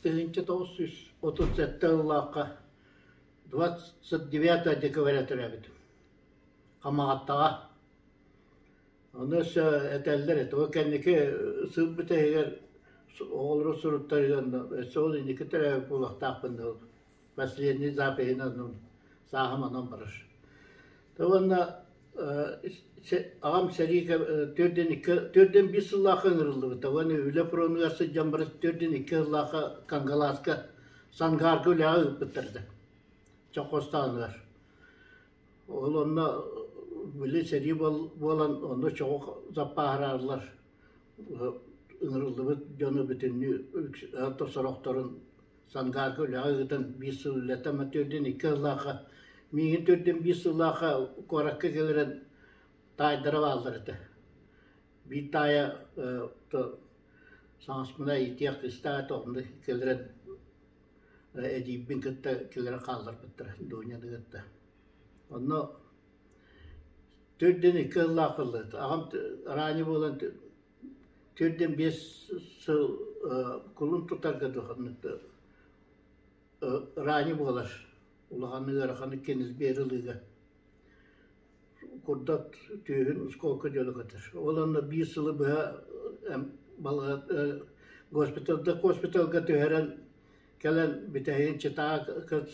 1937 сыллаахха 29 декабря төрөөбүтүм. Хамаҕаттаҕа. Ону өссө этэллэр этэ, ол кэнники сыл бүтэһигэр оҕолору суруттарыгар өссө ол инники төрөөбүт буолуохтаахпын да последний запиһынан сааһым онон барар. Уонна аҕам сэрии 4-2 сыллаахха ыҥырыллыбыта уонна үлэ фронугар сылдьан баран 4-2 сыллаахха Кангалааска Сангаарга үлэҕэ ыыппыттар Чоххостааныгар. Ол онно били сэрии буолан онно чоҕу заппааһыраарлар ыҥырыллыбыт дьону бүтүннүү сорохторун Сангаарга үлэҕэ ыытан биир сыл үлэлэтэн 42 сыллаахха миигин 45 сыллаахха куоракка кэлэрэн таайдара бааллар этэ. Биир таайа саҥаспына иитиэх кыыстаах этэ онно кэлэрэн эдьиийбин кытта кэлэрэн хаалларбыттара Дуняны кытта. Онно 42 сыллаах ыллыт. Аҕам ранее буолан 45 сыл кулун тутарга ранее буолар улаханнык ыараханнык кеннисбери ылыыга курдат түөһүн оскуолка дьолу көтөр. Ол онно биир сылы быһа госпиталга госпиталга түһэрэн кэлэн бүтэһигин чытаа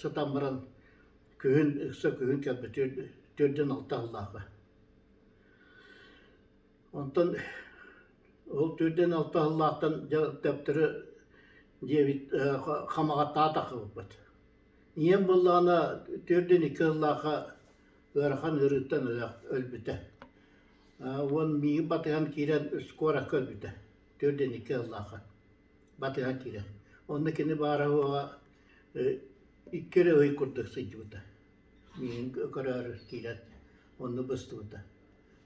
сытан баран күһүн ыкса күһүн кэлбит 46 сыллаахха. Онтон ол 46 сыллаахтан дьэ төптөрү диэбит Хамаҕаттаҕа тахсыбыппыт. Ийэм буоллаҕына 42 сыллаахха ыарахан ыарыыттан өлбүтэ. Уон миигин батыһан киирэн куоракка өлбүтэ. 42 сыллаахха батыһан киирэн. Онно кини баара-суоҕа икки эрэ ый курдук сылдьыбыта. Миигин көрөөрү киирэн онно быстыбыта.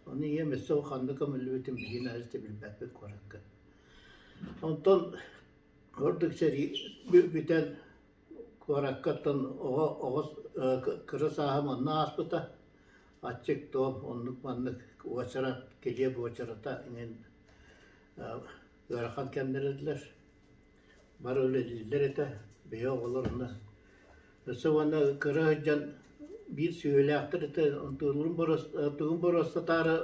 Ону ийэм өссө ханна көмүллүбүтүн билигин аһыс да билбэппин куоракка. Онтон ордук сэрии бүтэн куоракка оттон оҕо оҕо кыра сааһым онно ааспыта. Аччык тоом оннук-маннык уочарат, килиэп уочарата иҥин ыарахан кэмнэр этилэр. Бары үлэлииллэр этэ, биһи оҕолор онно Өссө уонна кыра сылдьан биир сүөһүлээхтэр этэ, тугун боруостатаары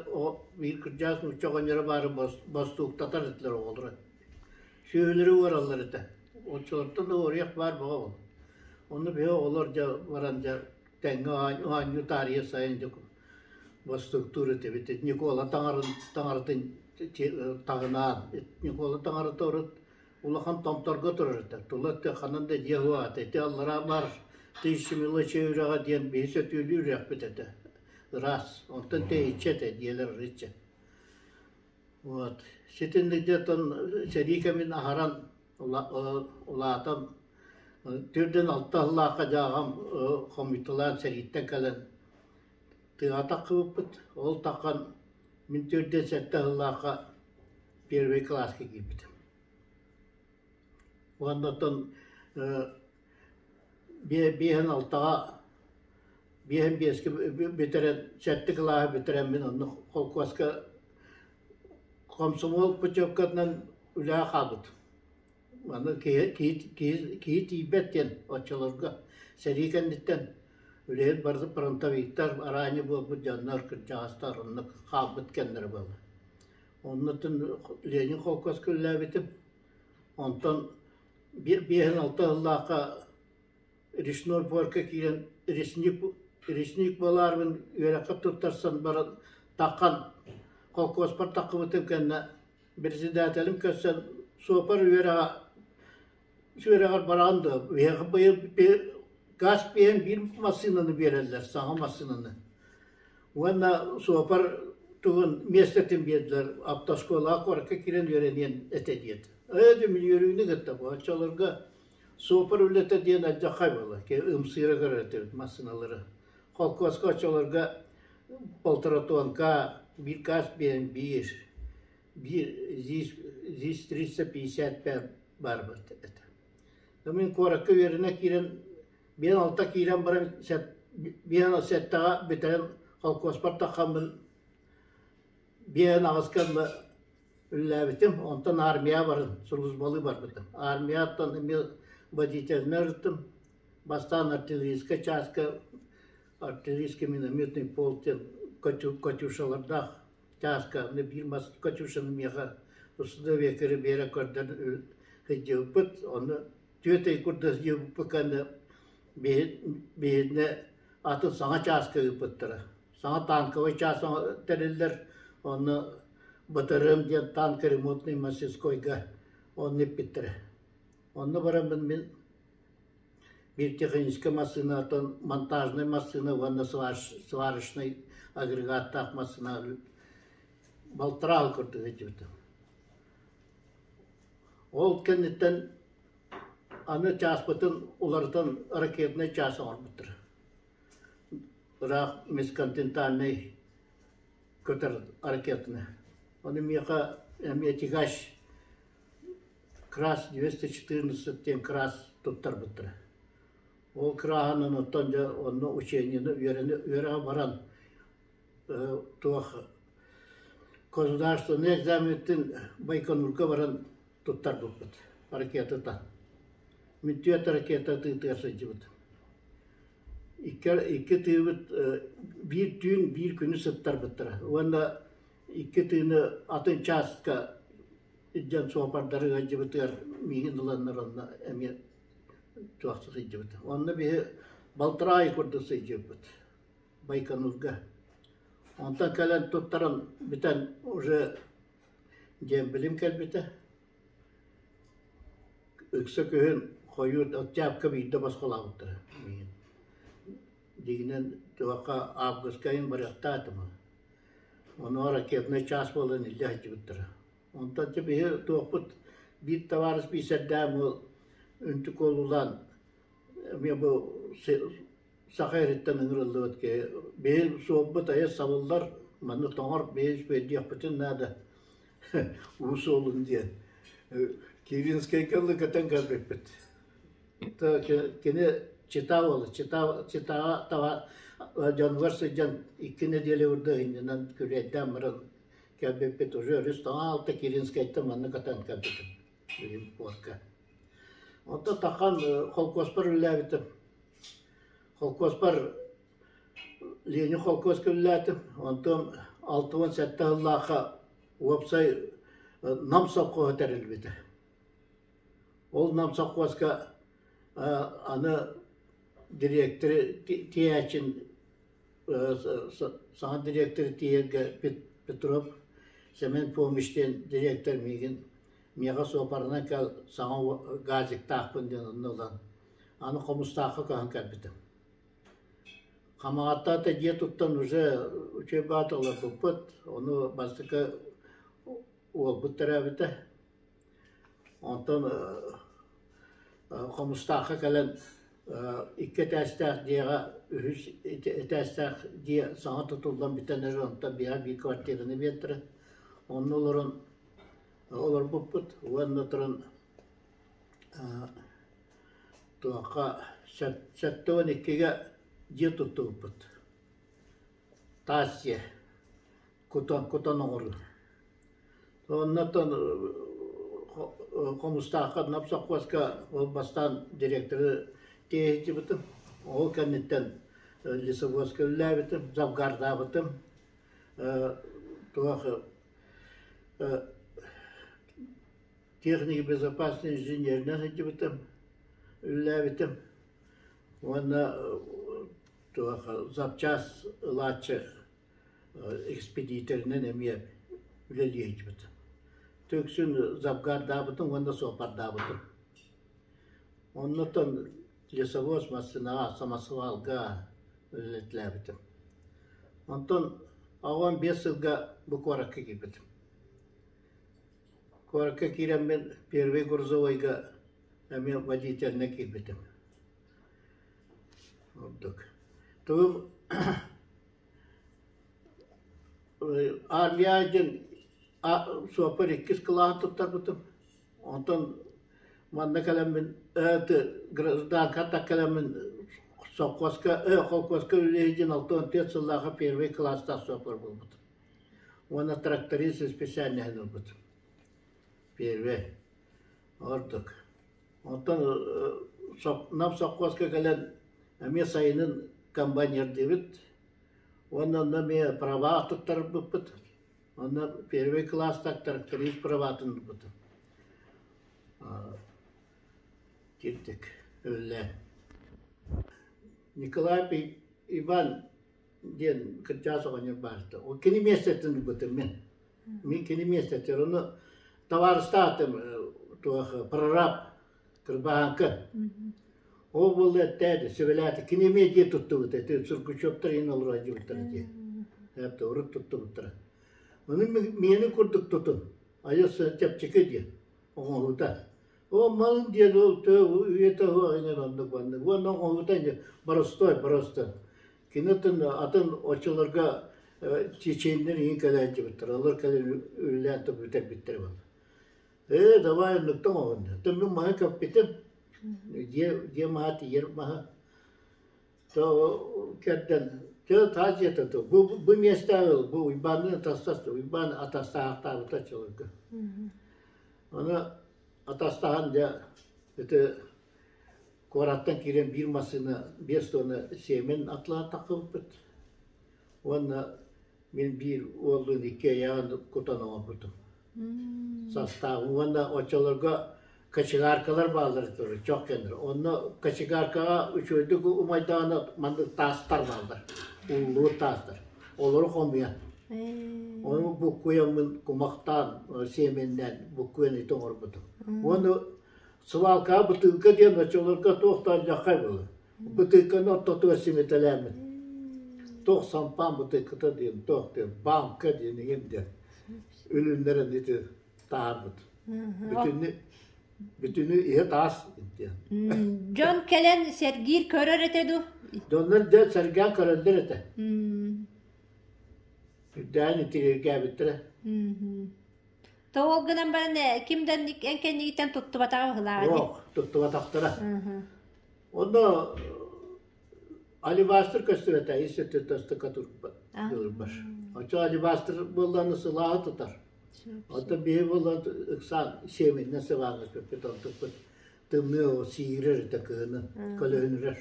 биир кырдьаҕас нуучча оҕонньоро баара бостууктатар этилэр оҕолоро. Сүөһүлэри уораллар этэ. Оччолортон да уоруйах баар бөҕө ол. Онно биһи оҕолор дьэ баран дьэ тэҥҥэ оонньуу таарыйа сайын дьэ бостууктуур этибит. Ньукуола таҥарын таҥаратын таҕынаан Ньукуола таҥарата урут улахан томторго турар этэ. Тула өттө ханан да дьиэ суох этэ. Ити аллараа баар Тысяча мелочей үрэҕэ диэн биһи сөтүөлүүр үрэхпит этэ. Ыраас. Онтон тэйиччи этэ, дьиэлэр арыычча. Вот. Ситинник дьэ сэрии кэмин аһаран улаатан 46 сыллаахха дьэ аҕам хомуйталаан сэрииттэн кэлэн тыаҕа таххыбыппыт. Ол таххан мин 47 сыллаахха первый кылааска киирбитим. Уонна оттон биэһин алтаҕа биэһин биэскэ бүтэрэн сэттэ кылааһы бүтэрэммин онно холкуоска комсомол путевкатынан үлэҕэ хаалбытым. Аны киһи, киһи, киһи тиийбэт диэн оччолорго сэрии кэнниттэн үлэһит барыта фронтовиктар, араанньы буолбут дьоннор, кырдьаҕастар оннук хаалбыт кэмнэрэ буолла. Оннуттан Ленин холкуоска үлэлээбитим. Онтон 56 сыллаахха речной порка киирэн речник, речник буолаарбын үөрэххэ туттарсан баран таххан холкуоспар таххыбытым кэннэ председателим көрсөн суопар үөрэҕэ үөрэҕэр бараҕын дуо? Биһиэхэ быйыл газ биэрэн биир массыынаны биэрэллэр, саҥа массыынаны. Уонна суопар тугун миэстэтин биэрдилэр, автошколаҕа куоракка киирэн үөрэниэн этэ диэт. Ээ дьэ мин үөрүүнү кытта бу оччолорго суопар үлэтэ диэн алдьархай буолла. Ымсыыра көрөр этибит массыыналары. Холкуоска оччолорго полторатонка, биир газ биэрэн биир, биир ЗИС, ЗИС 355 баарбыт этэ. Мин куоракка үөрэнэ киирэн 5-6 киирэн баран 5-7-ҕэ бүтэрэн холкуоспар таххаммын 5-8-ка үлэлээбитим. Онтон армияҕа баран сулууспалыы барбытым. Армияттан эмиэ водителинэн ырыттым. Бастаан артиллерийскай чааска артиллерийский минометный полк диэн катюшалардаах чааска биир мас катюшаны миэхэ устудуобуйа биэрэ көрдөн сылдьыбыппыт. Ону түөрт ый курдук сылдьыбыппыт кэннэ биһинэ атын саҥа чааска ыыппыттара. Саҥа танковай чаас тэриллэр, онно БТРМ диэн танк ремонтный мастерскойга онно иппиттэрэ. Онно бараммын мин биир техническэй массыынаттан монтажнай массыына уонна сварочнай агрегаттаах массыына балтараа курдук сылдьыбытым. Ол кэнниттэн аны чааспытын уларытан ракетнай чаас оҥорбуттара. Ыраах межконтинентальнай көтөр ракетаны. Ону миэхэ эмиэ тягач Крас 214 диэн крас туттарбыттара. Ол краһынан оттон дьэ онно учениены үөрэнэ үөрэҕэ баран туох государственный экзамениттэн Байконурга баран туттарбыппыт ракетата. Мин түөрт ракета тыытыгар сылдьыбытым. Икки тыыбыт биир түүн биир күнү сыттарбыттара уонна икки тыыны атын чааска илдьэн суоппардары ыалдьыбытыгар миигин ыланнар онно эмиэ туох сылдьыбыт. Онно биһи балтараа ый курдук сылдьыбыппыт Байконурга. Онтон кэлэн туттаран бүтэн уже дембелим кэлбитэ. Ыкса күһүн хойуу октябрьга биирдэ босхолообуттара миигин. Дигинэн туохха августка иһин барыахтаатым. Ону ракетнай чаас буолан илдьэ сылдьыбыттара. Онтон дьэ биһи туохпут биир табаарыс биисэрдээн уол үнтү куолулаан эмиэ бу саха ириттэн ыҥырыллыбыт киһи биһи суолбут айа сабыллар манна тоҥор биһи үчүгэйдиэхпитин наада уу суолун диэн Киринскэйгэ ыллыкатан кэлбиппит. Кини Чита уола, Чита, Читаҕа таба дьонугар сылдьан икки нэдиэлэ урда иннинэн күрүөйдээн баран кэлбиппит уже өрүс тоҥо алта Киринскэйтэн манна катан кэлбитим билим пуорка. Онтон тахан холкуоспар үлэлээбитим. Холкуоспар Ленин холкуоска үлэлээтим. Онтон 67 сыллаахха уопсай Нам совхоһа тэриллибитэ. Ол Нам совхозка аны дириэктэри тиийээчин саҥа дириэктэри тиийэргэ Петров Семен Фомич диэн дириэктэр миигин миэхэ суопарынан кэл саҥа газиктаахпын диэн онно ылан аны Хомустаахха көһөн кэлбитим. Хамаҕатта дьиэ туттан уже үчүгэй баҕата олорбуппут, ону бастакы уолбут төрөөбүтэ. Онтон Хомустаахха кэлэн икки этээстээх дьиэҕэ үһүс этээстээх дьиэ саҥа тутуллан бүтэн эрэр, онтон биэҕэ биир квартираны биэртэрэ. Онно олорон олорбуппут уонна туран туохха 72-гэ дьиэ туттубуппут. Таас дьиэ кутан кутан оҥоруу. Оннуттан Хомустаахха Нам сопхуоска ол бастаан директоры тиэйдибитим. Ол кэнниттэн лесовозка үлэлээбитим, завгардаабытым. Туох техника безопасной инженеринэн сылдьыбытым, үлэлээбитим. Уонна туох запчас ылааччы экспедиторынан эмиэ үлэлии сылдьыбытым. Түксүн завгардаабытым уонна суоппардаабытым. Оннуттан лесовоз массыынаҕа, самосвалга үлэлээбитим. Онтон 85 сылга бу куоракка киирбитим. Куоракка киирэммин Первый грузовойга эмиэ водительнай киирбитим. Ордук. Тугум армия диэн суоппар иккис кылааһын туттарбытым. Онтон манна кэлэммин гражданка так кэлэммин совхозка, холкуоска үлэлии диэн 64 сыллаахха первый кылаастаах суоппар буолбутум. Уонна тракторист специальноһын ылбытым. Первый. Ордук. Онтон Нам сопхуоска кэлэн эмиэ сайынын комбайнердыыбыт уонна онно эмиэ права туттарбыппыт. Онно первый кылаастаах тракторист праватын ылбытым. Кирдик үлэлээн. Николай Иван диэн кырдьаҕас оҕонньор баарта. Ол кини миэстэтин ылбытым мин. Мин кини миэстэтигэр ону табаарыстаатым туох прораб Кырбаһааҥкы. Ол буолла эттээди, сүбэлээтэ. Кини эмиэ дьиэ туттубута. Ити Сургучевтар иһин олоро сылдьыбыттара дьиэ. Это урут туттубуттара. Ону миэнин курдук тутун. Айас чэпчэки диэн оҥоһуута. О малын диэн ол үйэтэ иҥэн оннук маннык. Уонна оҥоһуута боростой, боростой. Кини атын, атын оччолорго чеченнэр иһин кэлээччибиттэр. Олор кэлэн үлэлээн бүтэрбиттэр буолла. Ээ, давай оннуктан оҥоһунна. Оттон мин маһы көппүтүм. Дьиэ, дьиэ маһа тиийэр маһа. То кэрдэн, тыа таас дьиэтэ ту. Бу, бу миэстэҕэ ыл, бу Уйбаанныын атастас, Уйбаан атастаахтаабыта оччолорго. Ону атастаһан дьэ ити куораттан киирэн биир массыына 5 тонна сиэмэн атлаан таххыбыппыт. Уонна мин биир уоллуун икки айаҕын кутан оҥорбутум. Састаабын уонна оччолорго кочегаркалар бааллар этэ чох кэннэр. Онно кочегаркаҕа үчүгэйдик умайдаҕына маннык таастар бааллар, ууллуур таастар. Олору хомуйан. Ону буккуйаммын кумахтаан, сиэмэннээн буккуйан ити оҥорбутум. Уонна свалкаҕа бытыылка диэн оччолорго туох да алдьархай буолар. Бытыылканы ортотугар симитэлээммин. Туох сампаан бытыылката диэн, туох диэн, баанка диэн иҥин диэн үлүннэрэн ити таһаарбыт. Бүтүннүү бүтүнүү иһэ таас диэн. Дьон кэлэн сэргиир көрөр этэ дуу? Дьоннор дьэ сэргээн көрөллөр этэ. Үрдээн итириргээбиттэрэ. Тоҕо ол гынан баран ким да эн кэннигиттэн туттубатаҕа быһылааҕа дии. Суох, туттубатахтара. Онно алебастр көстүбэтэ, ис өттүттэн штукатурка дылырбар. Оччо алебастр буоллаҕына сылааһы тутар. Оттон биһи буоллар ыксаан сиэмэннэн сыбааҥҥа көппүт онтукпут тымныы ол сиирэр этэ кыһынын, көлөһүнүрэр.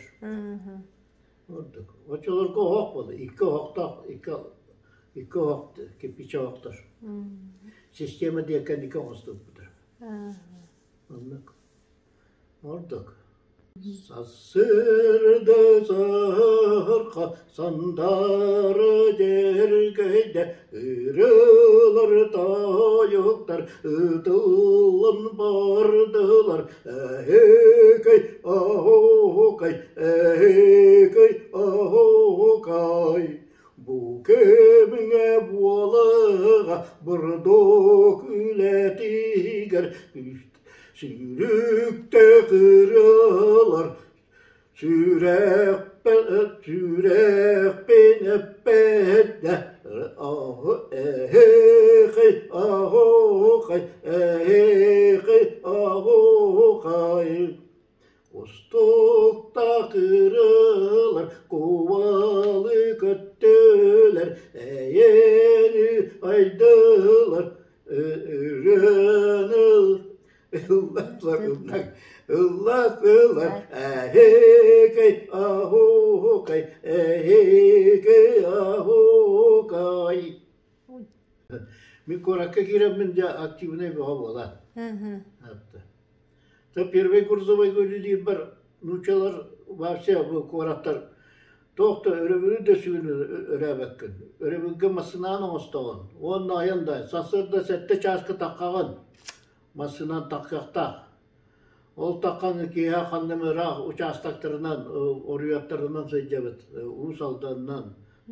Ордук. Оччолорго оһох буолла, икки оһохтоох, икки, икки оһох, кирпичэ оһохтор. Система диэккэн икки оҥостубуттар. Оннук. Ордук. Сарсыарда саһарха сандары дьэргэйдэ ырыалар тойуктар ытыллан бардылар эһэкэй аһоокай эһэкэй аһоокай бу кэмҥэ буолаҕа бурдук үлэтигэр Сүүрүктэ кырыалар, сүрэхпин сүрэхпин эппэттэ, эһэхэй, аһоохай, эһэхэй, аһоохай. Кустукта кырыалар, кубалы көттүлэр, эйэни айдылар, ырыаны ыллатылар ыллатылар эһэкэй аһоокай эһэкэй аһоокай Мин куоракка киирэммин дьэ активнай бөҕө буолан. То первый курсовойга үлэлиирбэр нууччалар вообще бу куораттар туох да өрөбүлү да сүгүн өрөөбөккүн. Өрөбүлгэ массыынаҕын оҥостоҕун уонна айан да сарсыарда 7 чааска таххаҕын массыынан таххыахтаах. Ол таххан киэһэ ханна эмэ ыраах учаастактарынан, оруйуоттарынан сылдьабыт. Уус Алданынан,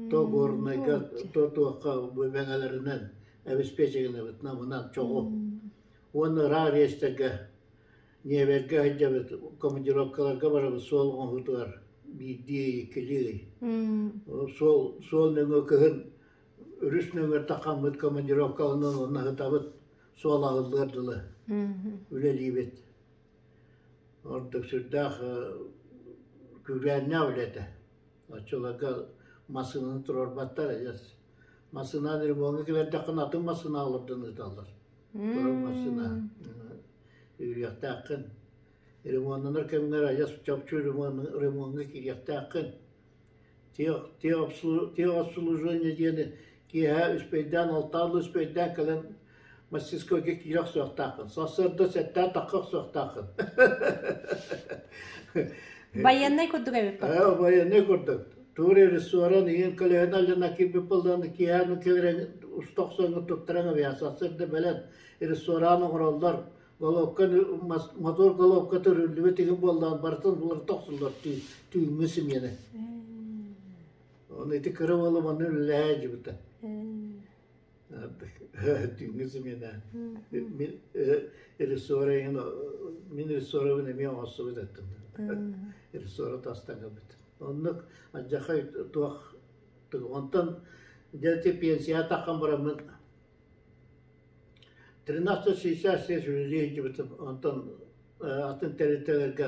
то Горнайга, то туохха мэҥэлэринэн обеспечигинэбит намынан чоҕу. Уонна ыраах рейстэргэ Ньиэбэргэ сылдьабыт, командировкаларга барабыт суол оҥоһуутугар биирдии, иккилии ый. Суол, суол нөҥүө кыһын өрүс нөҥүө таххаммыт командировкаланан онно сытабыт, суол аһыллыар дылы үлэлиибит. Ордук сүрдээх күүрээннээх үлэ этэ. Оччолорго массыынаны туруорбаттар, массыынаны ремоҥҥа кэлэрдэххинэ атын массыына олордон ыыталлар. Турар массыына үөрүйэхтээххин. Ремоннанар кэмҥэр адьас чопчу ремоҥҥа киириэхтээххин. Техобслуживание диэни киэһэ үспэйдээн, алтаан үспэйдээн кэлэн мастерскойга киирэ охсуохтааххын. Сарсыарда сэттээн тахха охсуохтааххын. Байыаннай курдук эбит. Ээ, байыаннай курдук. Тур ресторан иин көлөһүн аллына киирбит буоллаҕына киэһэ кэлэрэн уста охсоҥҥун туттаран эбийэн сарсыарда бэлэм ресторан оҥороллор. Головка мотор головка төрүллүбүт иһин буоллаҕын барытын уларыта охсуллар түүҥҥү симиэнэ. Оны ити кыра уолум ону үлэлэһэ дьыбыта. Түүҥҥү симиэнэ. Мин ресора мин ресорабын эмиэ оҥорсубут эттим. Ресора тастаҥабыт. Оннук алдьархай туох онтон дьэ пенсия таххан бараммын 1366 үлэлии сылдьыбытым, онтон атын тэрилтэлэргэ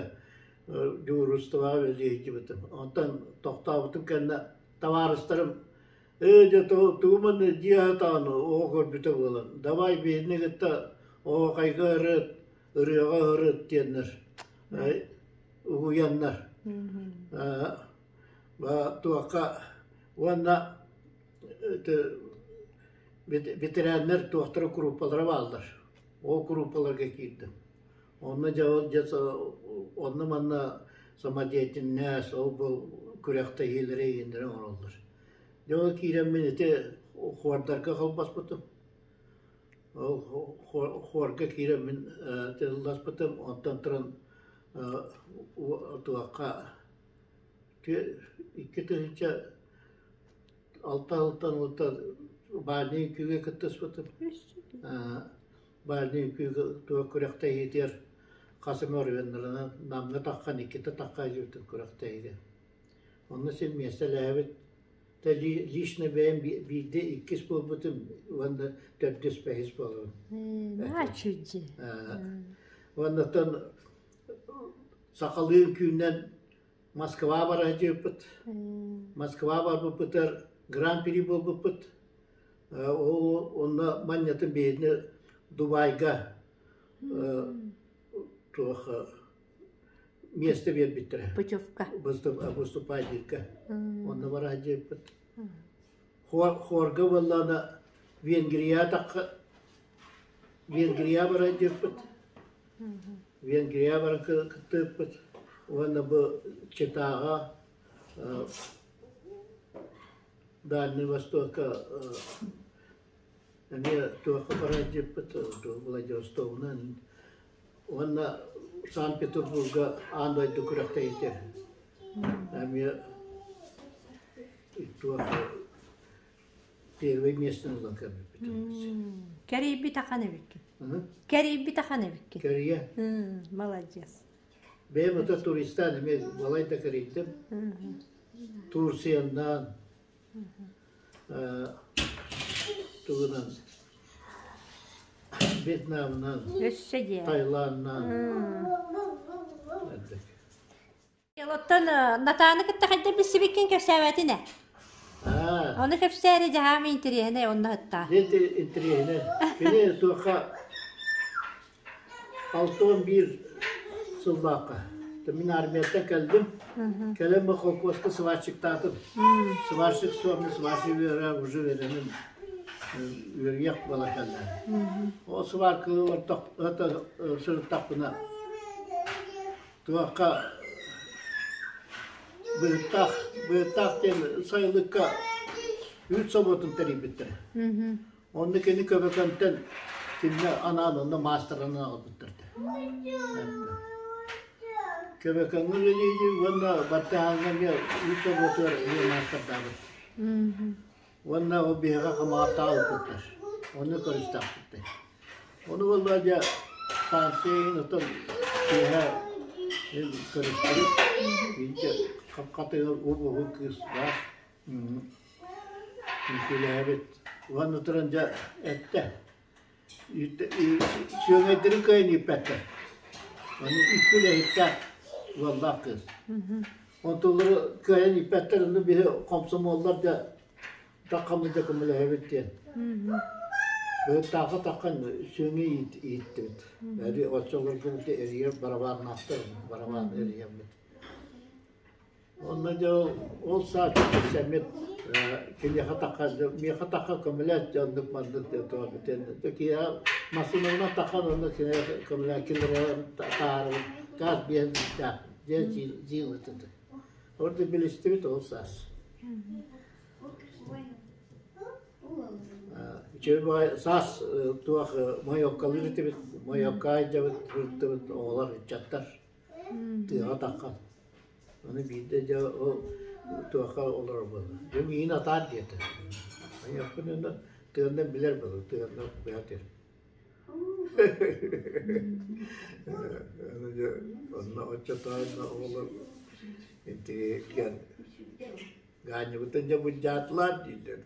дьуһуурустубаҕа үлэлии сылдьыбытым. Онтон тохтообутум кэннэ табаарыстарым «Ээ, дьэ тугу манна дьиэ аһатаҕын оҕо көрбүтэ буолан, давай биһигини кытта оһуохайга ырыт, ырыаҕа ырыт» диэннэр угуйаннар туохха уонна Ветераннар туохтара курууппалара бааллар. Ол курууппаларга киирдим. Онно дьэ ол дьэ онно-манна самодеятельность, ол-бу күрэхтэһиилэри иһиннэрэ оҥороллор. Дьэ ол киирэммин ити хуордарга холбоспутум. Ол хуорга киирэммин тылласпытым, онтон туран туохха 2000 Алта сылтан ылта баальнай үҥкүүгэ кыттыспытым. Баальнай үҥкүүгэ туох күрэхтэһиитигэр хас эмэ оройуоннарынан Намҥа таххан иккитэ тахха илдьибитим күрэхтэһиигэ. Онно син миэстэлээбит. Лично бэйэм биирдэ иккис буолбутум уонна төрдүс бэһис буолабын. Нааччы Уоннаттан сахалыы үҥкүүнэн Москва бара сылдьыбыппыт. Москва барбыппытыгар Гран-при буолбуппут. Ол онно манньатын биһигини Дубайга туох миэстэ биэрбиттэрэ. Путевка. Выступайдыырга. Онно бара сылдьыбыппыт. Хорга буоллаҕына Венгрия тахха Венгрия бара сылдьыбыппыт. Венгрия баран кыттыыппыт уонна бу Читаҕа Дальний Востокка эмиэ туохха баран дьиппит Владивостогунан уонна Санкт-Петербурга аан дойду күрэхтэһиитэ эмиэ туох Первый местаны ылан көрбүппүт. Кэрийбит ахан эбиккин. Кэрийбит ахан эбиккин. Кэрийэ. Молодец. Бэйэм ото туристаан эмиэ балай да кэрийдим. Турцияннан, тугунан, Вьетнамнан, Өссө диэ. Таиланднан. Оттон Натааны кытта хайдах билсибиккин кэпсээбэтин ээ. Ону кэпсээри дьаһаам интэриэһинэй онно ыттаа. Интэриэһинэй. Кини туохха 61 сыллаахха. Мин армияттан кэлдим. Кэлэн бу холкуоска сварщиктаатым. Сварщик суох, сварщик үөрэ уже үөрэним. Үөрүйэх буола кэллэ. Ол сваркалыы сырыттахпына Туохха Быһыттаах, Быһыттаах диэн сайылыкка үүт собуотун тэрийбиттэрэ. Онно кини Көбөкөнтөн кинини анаан онно маастарынан аҕалбыттар этэ. Көбөкөҥҥө үлэлиир уонна Бартыһааҥҥа эмиэ үүт собуотугар эмиэ маастардаабыт. Уонна ол биһиэхэ хамаҕаттаах ыыппыттар. Ону көрүстэхпит. Ону буоллаҕа дьэ станция иһин оттон киэһэ көрүстүбүт. Биирдэ хап-хатыгар уп-уһун кыыс баар. Үҥкүүлээбит. Уонна туран дьэ эттэ. Сүөҥэйдэрин кыайан ииппэттэр. Ону икки үлэһиттээх уоллаах кыыс. Онтулары кыайан ииппэттэр, ону биһи хомсомуоллар да таххаммыт да көмөлөһөбүт диэн. Быһыттаахха таххан сүөҥэ ииттибит. Эри оччолорго эрийэр барабааннаахтар, барабаан эрийэммит. Онно дьэ ол саас сэммит киниэхэ тахха миэхэ тахха көмөлөөт дьэ оннук маннык диэн туох бүтэн киһи массыынабынан таххан онно киниэхэ көмөлөөн киллэрэн таһаарабын газ биэн бүттэх дьэ дьиэлытыт. Ордук билистибит ол саас. Үчүгэй саас туох мойуоккалыыр этибит, мойуокка айдьабыт, ырыттыбыт оҕолор, ыччаттар тыаҕа таххан. Аны биирдэ дьэ ол туохха олорор буолла. Дьэ миигин атаар диэтэ. Айахпын онно тыаннан билэр буолла, тыаннан бэйэтин. Аны дьэ онно оччотооҕу оҕолор интириэһиргээн Гаанньабытын дьэ былдьаатылар дииллэр.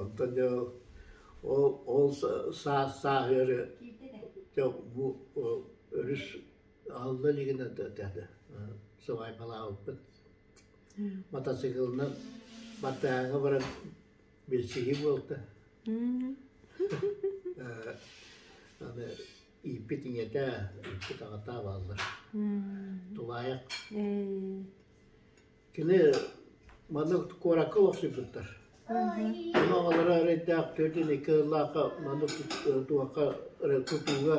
Онтон дьэ ол ол саас сааһыары дьэ бу өрүс аһылла илигинэ сыбаайбалаабыппыт. Мотоциклынан Бартыһааҥҥа баран билсиһии буолта. Аны ииппит ийэтэ, ииппит аҕата бааллар. Тулаайах. Кини манна куоракка олохсуйбуттар. Ону аҕалара эрэйдээх 42 сыллаахха манна туохха тутууга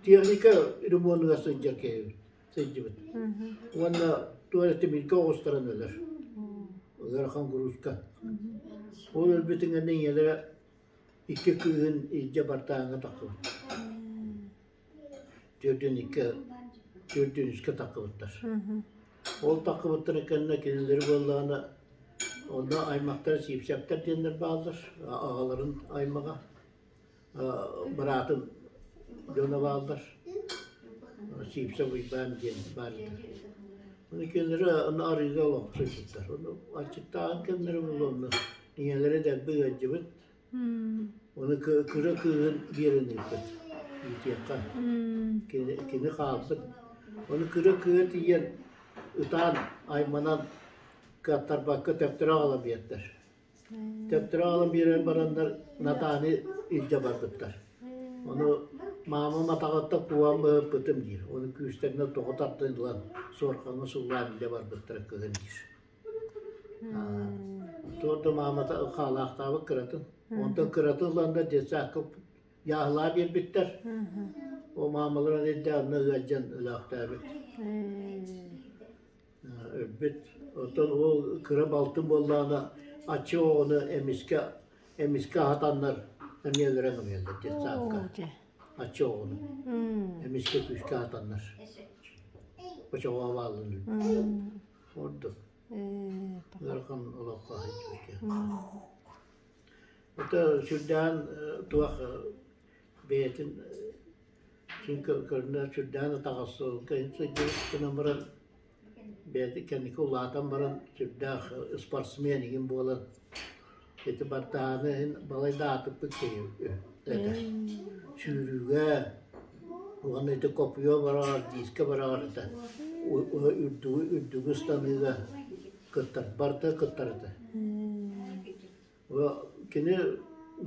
техника ремонугар сылдьар киһи сылдьыбыт. Уонна туох эрэ тимиргэ оҕустаран өлөр. Ыарахан грузка. Ол өлбүтүн кэннэ ийэлэрэ икки кыыһын илдьэ бартааҥҥа таххыбыт. 42, 43-кэ таххыбыттар. Ол таххыбыттарын кэннэ кинилэри буоллаҕына онно аймахтара Сиипсэптэр диэннэр бааллар, аҕаларын аймаҕа, быраатын дьоно бааллар. Сиипсэ Уйбаан диэн баар этэ. Ону кинилэри ону арыыга олохсуйбуттар. Ону аччыктааһын кэмнэрэ буолуо онно ийэлэрэ дэлби ыалдьыбыт. Ону кыра кыыһын биэрэн ыыппыт иитиэххэ. Кини, кини хаалбыт. Ону кыра кыыһа тиийэн ытаан, айманан кыаттарбакка төптөрө аҕалан биэрдэр. Төптөрө аҕалан биэрэн бараннар Натааны илдьэ барбыттар. Ону маамам атаҕыттан куһаҕан быһыппытым диир. Ону күүстэринэн тоҕо тардан ылан суорҕаҥҥа суллаан илдьэ барбыттара кыһын диир. Туох да маамата хаалаахтаабыт кыратын. Онтон кыратын ыланнар детсадка дьааһылаа биэрбиттэр. Ол маамалара эрдэ онно ыалдьан өлөөхтөөбүт. Өлбүт. Оттон ол кыра балтым буоллаҕына аччык оҕону эмискэ эмискэ аһатаннар эмиэ өлөрөн ылыаллар детсадка. Аччык оҕону эмискэ күүскэ аһатаннар. Очоҕо бааллын Ордук. Ыарахан олоххо сылдьыбыт. Это сүрдээн туох бэйэтин син көрүнэ сүрдээн атаҕастыылга сылдьыбыт гынан баран бэйэтин кэнники улаатан баран сүрдээх спортсмен игин буолан ити бартааны иһин балайда аатыппыт киһи этэ. Сүүрүүгэ уонна ити копье барар, диискэ барар этэ. Үрдүгү үрдүгү ыстаныыга кыттар, барыта кыттар этэ. Кини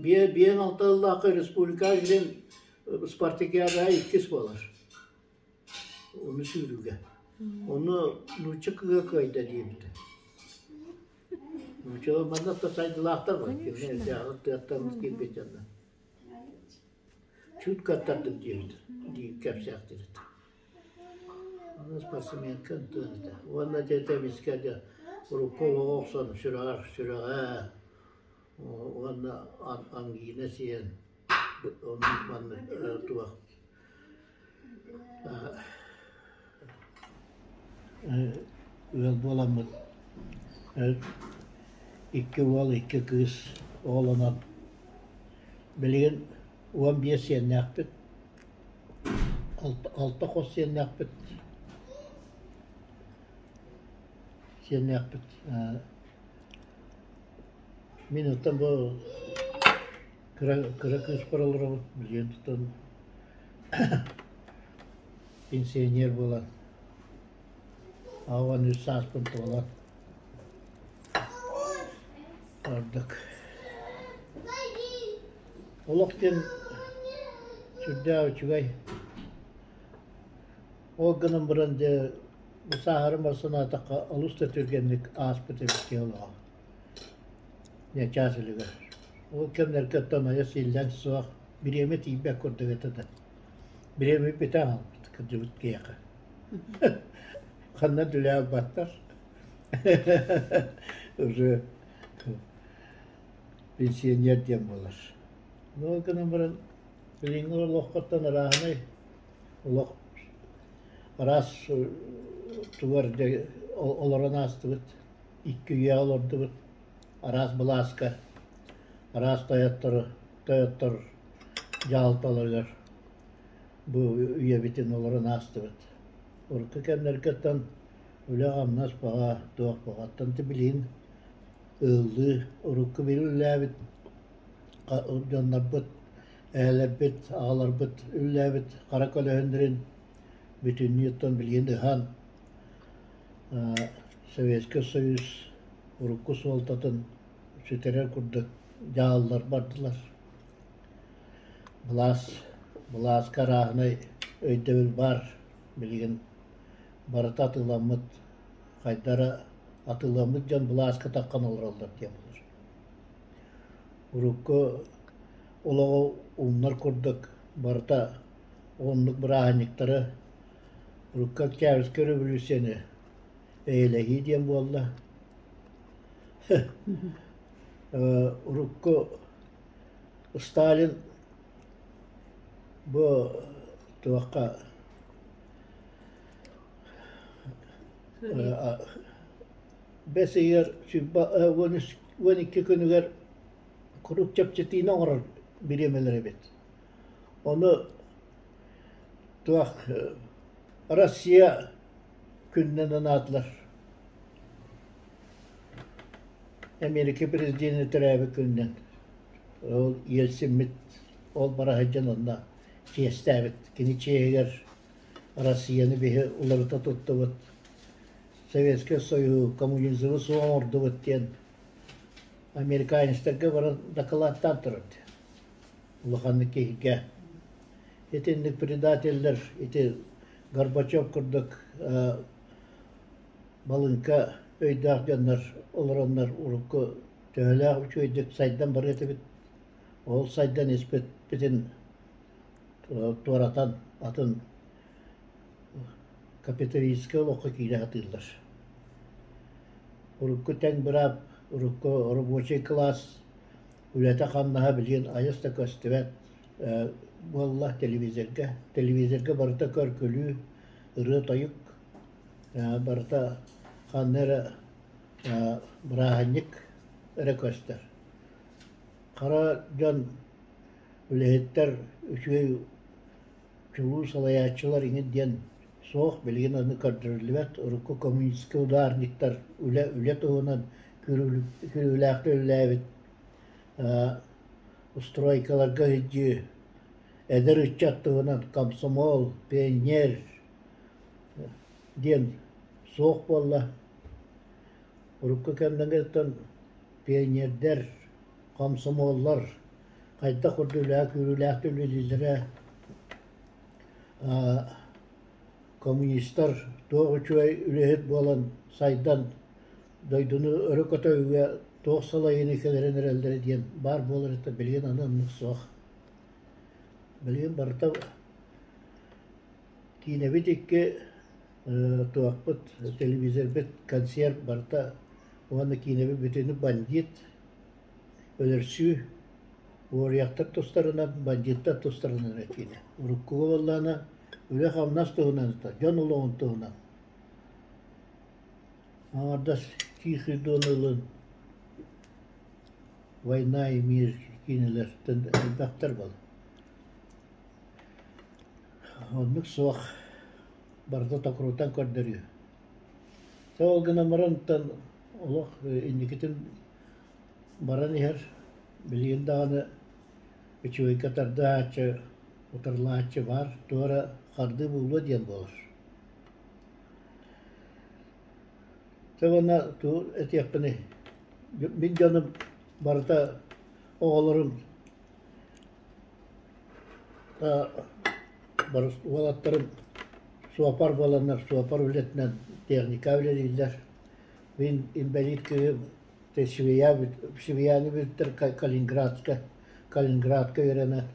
биэн алта сыллаахха республикаҕа киирэн спартакиадаҕа иккис буолар. Ону сүүрүүгэ. Ону нуучча кыыһа кыайда диэбитэ. Нууччалар манна да сайдылаахтар бар. Кинилэр тыаттан киирбит дьоннор. Чуть каттардым диэбит дии кэпсээхтир этэ. Аны спортсменка ынтыан этэ. Уонна дьэ эмискэ дьэ урукку олоҕу охсон сүрэҕэр сүрэҕэ уонна ангина сиэн ону маннык туох Ыал буоламмыт икки уол, икки кыыс оҕолонон билигин 15 сиэннээхпит, алта хос сиэннээхпит, сиэннээхпит. Мин оттон бу кыра кыра кыыспар олоробун, билигин тутан пенсионер буолан 83 сааспын туолан. Ордук. Олох диэн сүрдээх үчүгэй. Ол гынан баран дьэ бу сааһырым санаатахха олус да түргэнник ааспыт эбит киһи олоҕо. Дьэ чаас үлүгэр. Ол кэмнэргэ оттон айа сииллэн суох, бириэмэ тиийбэт курдук этэ да. Бириэмэ бүтэ хаалбыт кырдьыбыт киһиэхэ. Ханна да үлэлээбэттэр. Уже пенсионер диэн буолар. Ол гынан баран билиҥҥи олоххоттон арааһынай олох араас тугар дьэ олорон аастыбыт, икки үйэ олордубут, араас былааска, араас тойоттору, тойоттор дьаһалталарыгар бу үйэбитин олорон аастыбыт. Урукку кэмнэргэттэн үлэ-хамнас баҕа, туох баҕаттан да билигин ыаллыы урукку биир үлэлээбит дьоннорбут, эһэлэрбит, аҕаларбыт үлэлээбит хара көлөһүннэрин бүтүннүү оттон билигин ыһан Советскай Союз урукку суолтатын сүтэрэр курдук дьаһаллар бардылар. Былаас, былааска арааһынай өйдөбүл баар билигин барыта атыыламмыт, хайдара атыыламмыт дьон былааска таххан олороллор диэн буолар. Урукку олоҕу умнар курдук барыта оннук бырааһынньыктары урукку Октябрьскай революцияны эйэлэһии диэн буолла. Урукку Сталин бу туохха бэс ыйыгар 12 күнүгэр куруук чэпчэтиини оҥорор бириэмэлэр эбит. Ону туох Россия күнүнэн анаатылар. Америка президенэ төрөөбүт күнүнэн ол Ельциммит ол бара сылдьан онно чиэстээбит. Кини чиэһигэр Россияны биһи уларыта туттубут, Советскай Союһу, коммунизмы суох оҥордубут диэн американецтарга баран дакылааттаан турар улаханнык киһигэ. Итинник предателлэр ити Горбачев курдук балыыҥка өйдөөх дьоннор олороннор урукку төһөлөөх үчүгэйдик сайдан барыа этибит, ол сайдан испиппитин туоратан атын капиталистическай олоххо киирэ сатыыллар. Урукку тэҥ быраап, урукку рабочай класс үлэтэ-хамнаһа билигин айас да көстүбэт буолла телевизорга. Телевизорга барыта көр-күлүү, ырыа-тойук, барыта ханна эрэ бырааһынньык эрэ көстөр. Хара дьон үлэһиттэр үчүгэй чулуу салайааччылар иҥин диэн суох, билигин аны көрдөрүллүбэт. Урукку коммунистическай ударниктар үлэ үлэ туһунан күрүүлээхтик үлэлээбит стройкаларга сылдьыы, эдэр ыччат туһунан комсомол, пионер диэн суох буолла. Урукку кэмнэргэ пионердэр, комсомоллар хайдах курдук үлэҕэ күүрүүлээхтик үлэлииллэрэ, коммунистар туох үчүгэй үлэһит буолан сайдан дойдуну өрө көтөҕүүгэ туох салайыыны кэлэрин эрэллэрэ диэн баар буолар этэ билигин аны оннук суох. Билигин барыта киинэбит икки туохпут телевизорбыт концерт барыта уонна киинэбит бүтүнү бандит өлөрсүү уоруйахтар тустарынан бандьыыттар тустарынан эрэ киинэ. Уруккуга буоллаҕына үлэ-хамнас туһунан дьон олоҕун туһунан. Аҥардас Тихий Дон ылын «Война и мир» киинэлэртэн элбэхтэр буолла. Оннук суох барыта токурутан көрдөрүү. Ол гынан баран олох инникитин баран иһэр, билигин даҕаны үчүгэйгэ тардыһааччы, утарылаһааччы баар, туох эрэ хардыы буолуо диэн буолар. Дьэ уонна тугу этиэхпиний, мин дьонум Барыта оҕолорум уолаттарым суопар буоланнар суопар үлэтинэн техника үлэлииллэр. Мин инбэлиит кыыһым Швеяны бүттэр Калининградка Калининградка үөрэнэр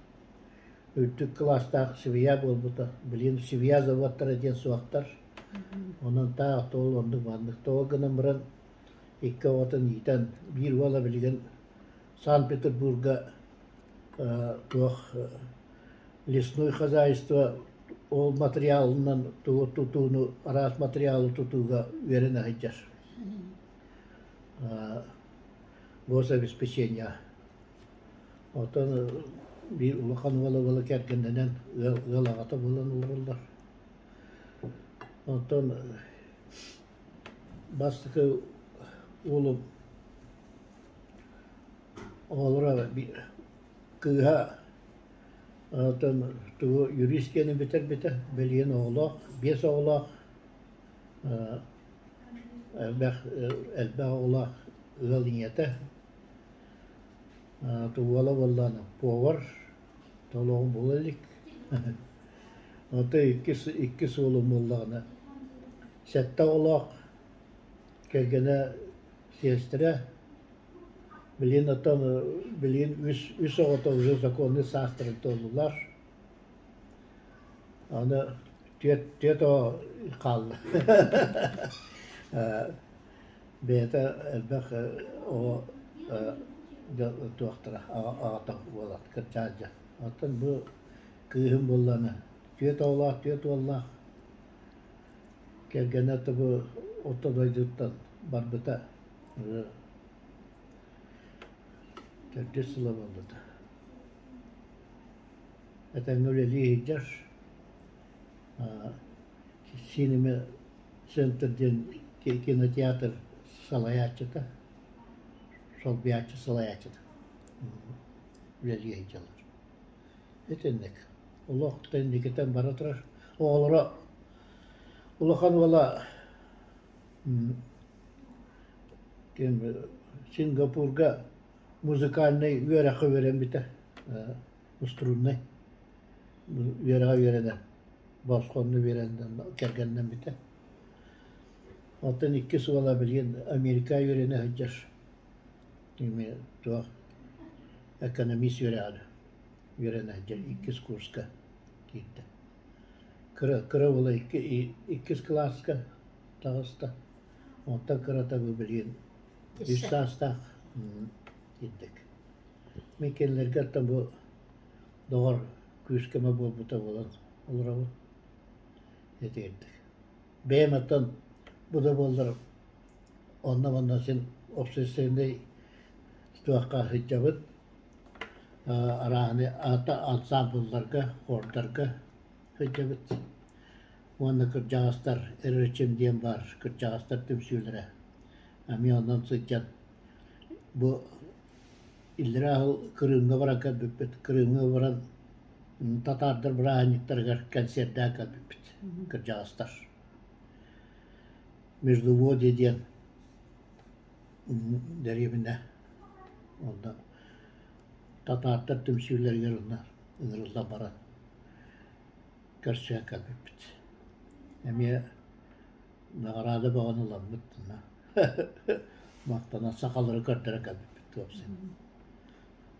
үрдүк кылаастаах швея буолбута. Билигин швея заводтара диэн суохтар. Онон таах тоҕо оннук маннык тоҕо гынан баран икки оҕотун иитэн биир уола билигин Санкт-Петербурга туох лесной хозяйство ол материалынан тутууну араас материалы тутууга үөрэнэ сылдьар гособеспечение. Оттон биир улахан уола уола кэргэннэнэн ыал ыал аҕата буолан олороллор. Онтон бастакы уолум оҕолоро кыыһа оттон тугу юрист диэни бүтэрбитэ, билигин оҕолоох, биэс оҕолоох, элбэх элбэх оҕолоох ыал ийэтэ. Уола буоллаҕына повар, толоҕун була илик. Оттон иккис иккис уолум буоллаҕына сэттэ оҕолоох, кэргэнэ сиэстэрэ. Билигин оттон билигин үс үс оҕото уже законный саастарын туоллулар. Аны түөрт түөрт оҕо хаалла. Бэйэтэ элбэх оҕо туохтара аҕата буолан кырдьаҕас дьон. Оттон бу кыыһым буоллаҕына түөрт оҕолоох, түөрт уоллаах. Кэргэнэ бу орто дойдуттан барбыта төрдүс сыла буолбута. Этэҥҥэ үлэлии сылдьар. Синема центр диэн кинотеатр салайааччыта, солбуйааччы салайааччыта үлэлии сылдьаллар. Итинник. Олох инникитин бара турар. Оҕолоро улахан уола ким Сингапурга музыкальнай үөрэххэ үөрэммитэ, струннай үөрэҕэ үөрэнэн, босхону үөрэнэн кэргэннэммитэ. Оттон иккис уола билигин Америка үөрэнэ сылдьар. Эмиэ туох экономист үөрэҕэр үөрэнэ сылдьар иккис курска киирдэ. Кыра кыра уола икки иккис кылааска таҕыста. Онтон кырата бу билигин үс саастаах киирдик. Мин кинилэргэ оттон бу доҕор күүс-көмө буолбута буолан олоробун. Этигирдик. Бэйэм оттон бу да буоллар онно-манна син общественнай туохха сылдьабыт. Арааһыны ансаамбылларга, хордарга сылдьабыт. Уонна кырдьаҕастар РРЧМ диэн баар кырдьаҕастар түмсүүлэрэ. Эмиэ онон сылдьан бу иллэрээ сыл Крымҥа баран кэлбиппит. Крымҥа баран татаардар бырааһынньыктарыгар кэнсиэрдээн кэлбиппит кырдьаҕастар. Междуводье диэн дэриэбинэ онно татаартар түмсүүлэригэр онно ыҥырыллан баран көрсүһэн кэлбиппит. Эмиэ наҕараада бөҕөнү ыламмыт махтанан сахалары көрдөрө кэлбиппит уопсай.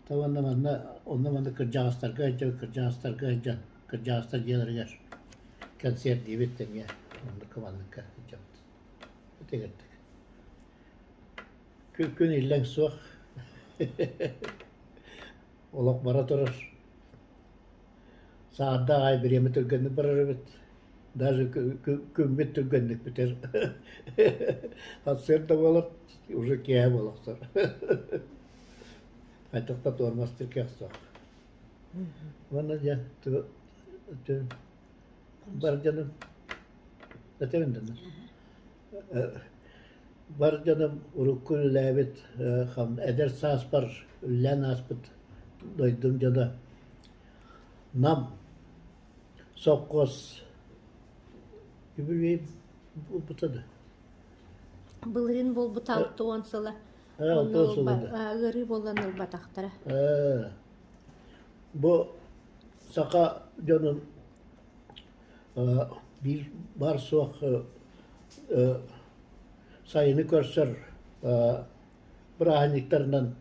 То уонна манна онно манна кырдьаҕастарга сылдьан кырдьаҕастарга сылдьан кырдьаҕастар дьиэлэригэр кэнсиэрдиибит эмиэ оннукка манныкка сылдьабыт. Итигирдик. Күн күн иллэҥ суох. Олох бара турар. Саардаах аайы бириэмэ түргэнник барар эбит. Даже күммүт түргэнник бүтэр. Сарсыарда буолар, уже киэһэ буола охсор. Хайдах да туормастыыр кыах суох. Уонна дьэ бар дьонум этэбин да бар дьонум урукку үлэлээбит эдэр сааспар үлэлээн ааспыт дойдум дьоно Нам сопхуос үбүлүөй буолбута да. Былырыын буолбута 60 сыла. Ээ, Онно алтан сылыгар. Ыарыы буолан ылбатахтара. Ээ, бу саха дьонун биир баар суох сайыны көрсөр бырааһынньыктарынан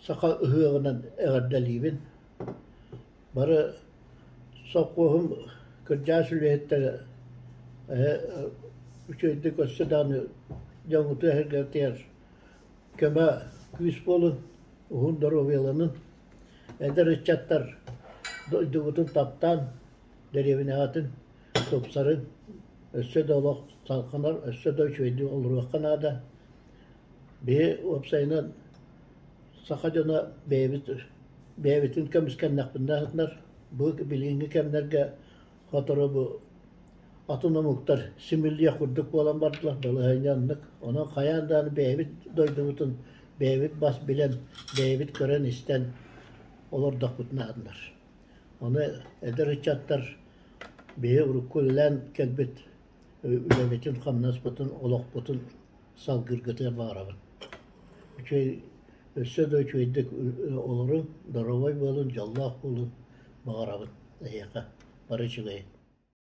саха ыһыаҕынан эҕэрдэлиибин. Бары сопхуоһум кырдьаҕас үлэһиттэрэ үчүгэйдик өссө даҕаны дьоҥҥутугар көмө күүс буолун, уһун доруобуйаланын. Эдэр ыччаттар дойдугутун таптаан, дэриэбинэҕитин тупсарыҥ, өссө да олох салҕанар, өссө да үчүгэйдик олоруохха наада. Биһи уопсайынан саха дьоно бэйэбит бэйэбитин көмүскэннэхпитинэ бу билиҥҥи кэмнэргэ сотору бу атын омуктар симиллиэх курдук буолан бардылар, балаһыанньа оннук. Онон хайаан даҕаны бэйэбит дойдубутун бэйэбит бас билэн, бэйэбит көрөн-истэн олордохпутуна аһынар. Ону эдэр ыччаттар биһи урукку үлэлээн кэлбит үлэбитин-хамнаспытын, олохпутун салгыыргытыгар баҕарабын. Үчүгэй, өссө да үчүгэйдик олоруҥ, доруобай буолун, дьоллоох буолун баҕарабын эһиэхэ. Бары үчүгэйи.